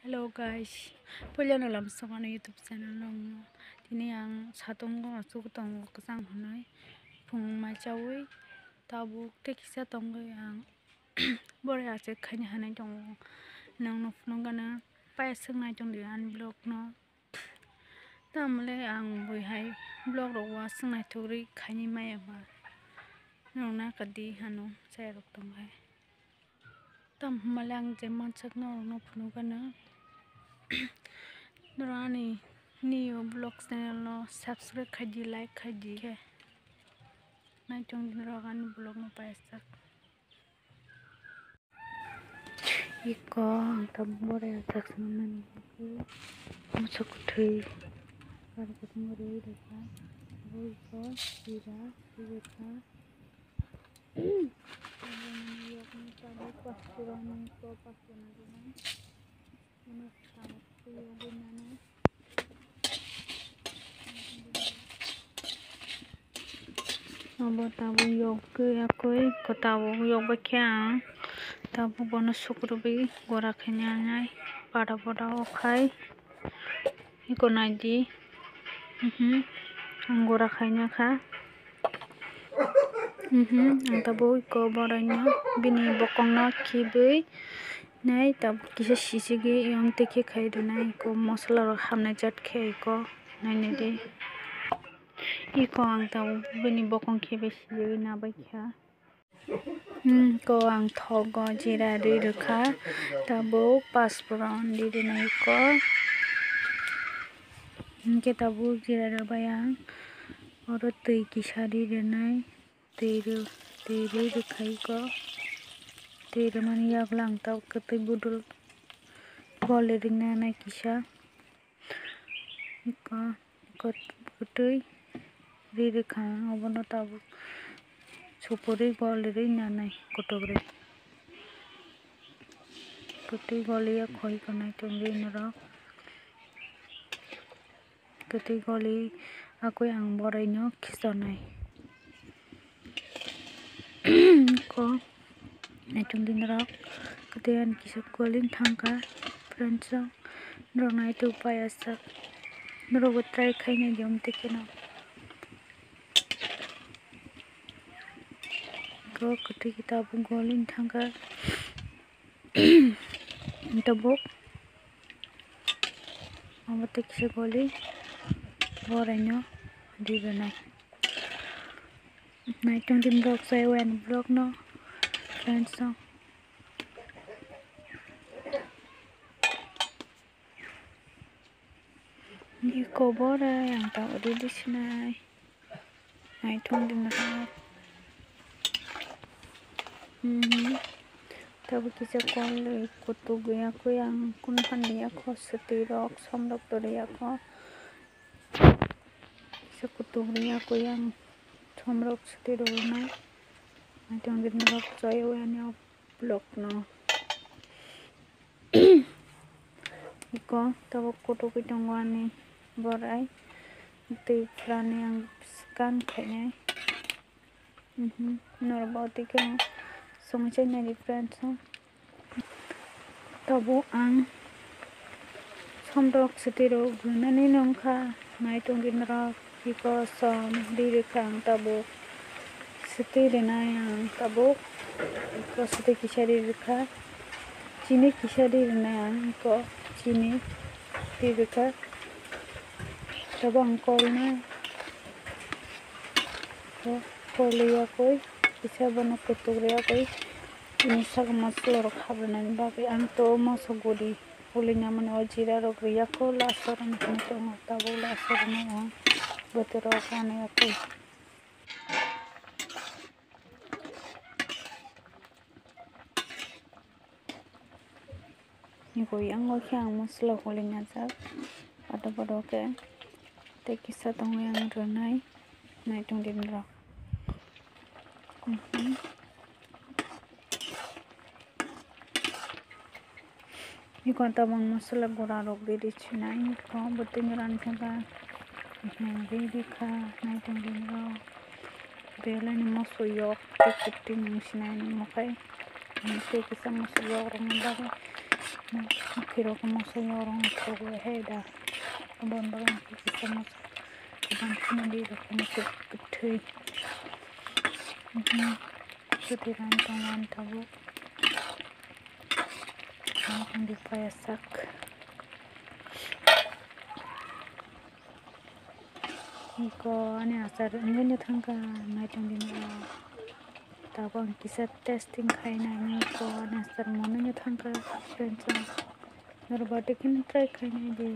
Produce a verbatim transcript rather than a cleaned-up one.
Hello guys, puilano lamsok ano YouTube channel no wngno. Tini ang satung o asuk tongo kwchang hwnwi phung mai chaui tabuk tei kisa tongwi ang bore achuk khaina hanai tongo. Nangno phunukgano paya swk nai tongdi ani vlog no. Tamole ang bui hai vlog rok uansuk naithok rwi khaini maya ba. Norok nakha di hano chaya rok tong hai. Tam hwnmale ang je mansak norokno phunukgano. Norok ani new vlog channel no subscribe khaidi, like khaidi khe. Naitung di norok ani vlog no paisak. Iko ang tabuk bore achak swnamnani bagwi moso kwthwi aro kuchung rwi rwkha. Abo iko jira rwkha. Aboni yokni tabuk pasporani iko pasporani rwnai. Bono tabuk twi yogwi nanai. Abo tabuk yogwi yakwi ko tabuk yogbai khe ang tabuk bono sukrubwi gora khainai pada pada o khai iko naidi. Mhm. Ang gora khaina kha. Mhm. Ang tabuk iko boraino bini bokongno khibwi nai tabuk kisa sisigwi yong tei khe khai rwnai iko mosola rok hamnai jat khe iko nainai di. Iko ang tabuk bini bokong khe bai siyui nabai kha. Hmm, ko ang thogo jira ri rwkha, tabuk pasporon ri rwnai ko. Hinkhe tabuk jira rwbai ang oro twi kisa ri rwnai, twi rw-, twi ri rwkha iko. Twi rwmani yagulo ang tabuk kwtwi budul goli rwna nai kisa. Iko, iko kwtwi ri rwkha ang, obono tabuk supuri goli rwi nanai kotok rwi. Kwtwi goli ya khoi kwnai tongwi norok. Kwtwi goli akwi ang boraino khichonai. Ko naitung di norok, kwtwi ani kisa goli thangkha, friends rok, norok naitu pai asak, norok bo try khaina jom tei kheno. Ko kwtwi kita bo goli thangkha. Tabuk omo tei kisa goli boraino di rwnai. Naitung di norok chai wen vlog no, friends rok. Ni koborai ang ta udi di sinai. Naitung di norok. Mhm. Tabuk kisa kol kutuk ya kho yang kun phan ya kho swtwi rok som rok tori ya kho. Kisa kutuk ya kho yang som rok swtwi rok nai. Naitung di norok choi o ani vlog no. Iko tabuk kutukwi tongo ani borai. Twi phrani ang scan khainai. Mhm. Norok bo twi khe songwi chainai di friends o. Tabuk ang somrok swtwi rok rwnani nungkha. Naitung di norok iko som ri rwkha ang tabuk. Swtwi rwnai ang tabuk. Iko swtwi kisa ri rwkha. Chini kisa ri rwnai ang iko chini ri rwkha. Tabuk ang kolnai. Ko-, koli yakui kisa bono kutuk ri yakui. Ini saka masala rok hap rwnani bagwi ang to moso guri. Uli namani o jira rok riya kho last o rwna hinwi tongo tabuk last o rwna ang bwtwi rok rwna yakho. Niko yang o khe ang masala holi najak ado bodo khe tei kisa tongwi ang rwnai naitung di norok. Mhm. Iko tabang masala gura rok ready sinai, iko bwtwi rani thangkha, ri rikha, naitung di norok, belai ni moso yok, tik tik tik nung sinai nung mokhai, tei kisa moso yok rok ni bagwi, Phirok moso yorong thogo hai da. Aboni bagwi kisa moso. Abang khini di rok khini kwthwi. Mhm. Kwthwi ran tong ran thogo. Ang di paya sak. Iko ani achar wngwi no thangkha, naitong di no. Tabuk ang kisa testing khai nai iko ani achar mono no thangkha, friends. Norok bade khe try khai nai di.